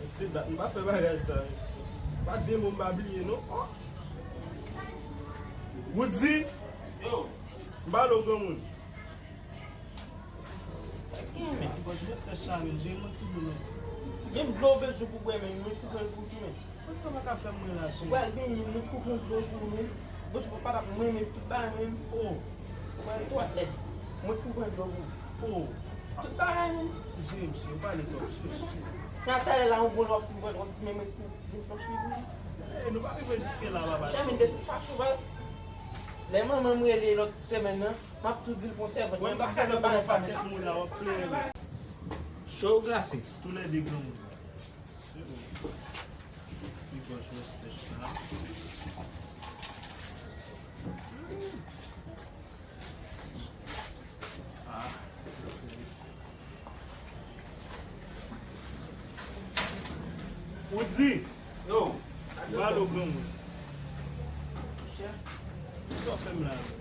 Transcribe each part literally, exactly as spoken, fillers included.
Se dat, m pa fè bagay sa, mesye. Pa de mo m pa bliye, non. Oh. Woody! Yo! M pale w, granmoun. Sa k gen, men? Bon, je sèch la, men. Jere yon ti dlo, men. Menm dlo w bezwen pou bwè, men. Mwen pou pran l pou ki, men? Kot sa w pa ka fè mwen la, cheri? Ou pral benyen, mwen pou pran dlo pou ou, men. Bon, je pa t ap mwen, men tout bagay, men. Oh. Ou pral twalèt. Mwen pou pran dlo pou ou. Oh. Tout bagay, men. Jere, mesye, ou pale twòp, cheri, cheri. Nan talè la, yon bon lè w ap fin pran, w ap di, men mwen pou vin fè cheri pou ou. Eh, nou pa rive jiske la, papa. Chèmine, de tout fason, baz, lè manman m rele lòt semèn nan, m ap tou di l fè yon sèvant. Mwen, m pa ka nan bagay sa, men. Cho ou glase? Toulède granmoun. Se bon. Pi gòch mwen sèch la. Ah, respè, respè. Woody! Yo! Balo granmoun. Monchè, sa w fè m la, men?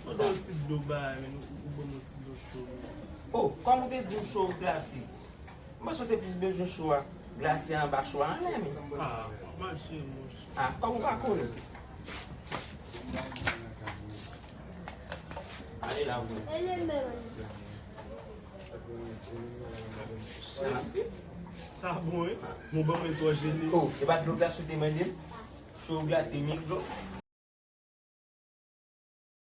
Mande yon ti dlo ba, men ou, ou ban m yon ti dlo cho, men. Oh, kòm ou te di m cho ou glase. M panse w te plis bezwen cho a glase anba cho a anlè, men. Ah, w ap mal cheri, monchè. Ah, kòm ou pa konnen. Ale la, ou. Sa bon, wi. Mon ban mwen twò jene. Oh, e pa dlo glase ou te mande m? Cho glase, mi dlo.